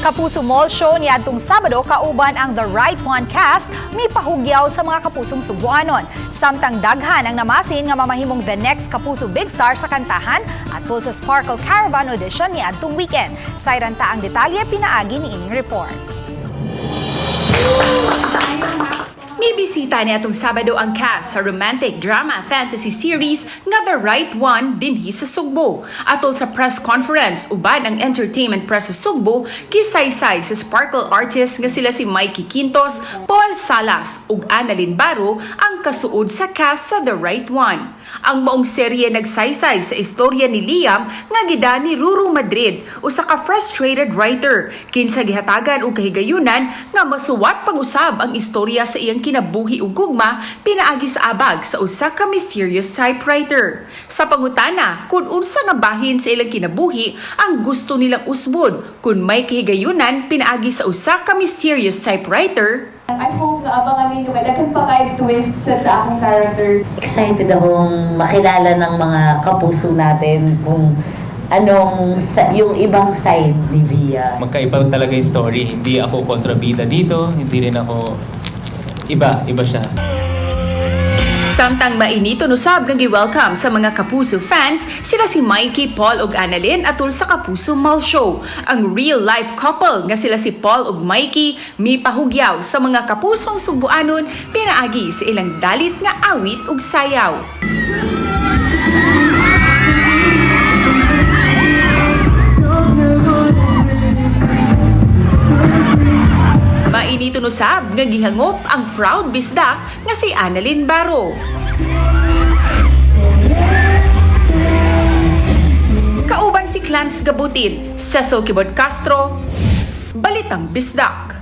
Kapuso Mall Show niadtong Sabado kauban ang The Right One cast mipahugyaw sa mga kapusong Sugbuanon. Samtang daghan ang namasin nga mamahimong the next Kapuso Big Star sa kantahan atol sa Sparkle Caravan audition niadtong weekend. Sayran ta ang detalye pinaagi niining report. May bisita niadtong Sabado ang cast sa romantic drama fantasy series nga The Right One dinhi sa Sugbo. Atol sa press conference uban ang entertainment press sa Sugbo, gisaysay sa Sparkle artists nga sila si Mikey Quintos, Paul Salas ug Annalyn Baro ang kasuod sa cast sa The Right One. Ang maong serye nagsaysay sa istorya ni Liam nga gida ni Ruru Madrid, usa ka frustrated writer kinsa gihatagan og kahigayunan nga masuwat pag-usab ang istorya sa iyang kinabuhi ug gugma pinaagi sa abag sa usa ka mysterious typewriter. Sa pangutana kung unsa nga bahin sa ilang kinabuhi ang gusto nilang usbon kung may kahigayunan pinaagi sa usa ka mysterious typewriter, I hope nga abangan ninyo kay daghan pa kay twist sa akong characters. Excited akong makilala ng mga kapuso natin kung anong yung ibang side ni Via. Magkaiba talaga yung story. Hindi ako kontrabida dito, hindi rin ako iba, iba siya. Samtang mainito usab nga gi-welcome sa mga Kapuso fans sila si Mikey, Paul ug Annalyn atol sa Kapuso Mall Show. Ang real life couple nga sila si Paul ug Mikey mipahugyaw sa mga kapusong Sugbuanon pinaagi sa ilang dalit nga awit ug sayaw. Mainito usab nga gihangop ang proud bisdak nga si Annalyn Baro. Kauban si Clance Gabutin, Cecil Kibod Castro, Balitang Bisdak.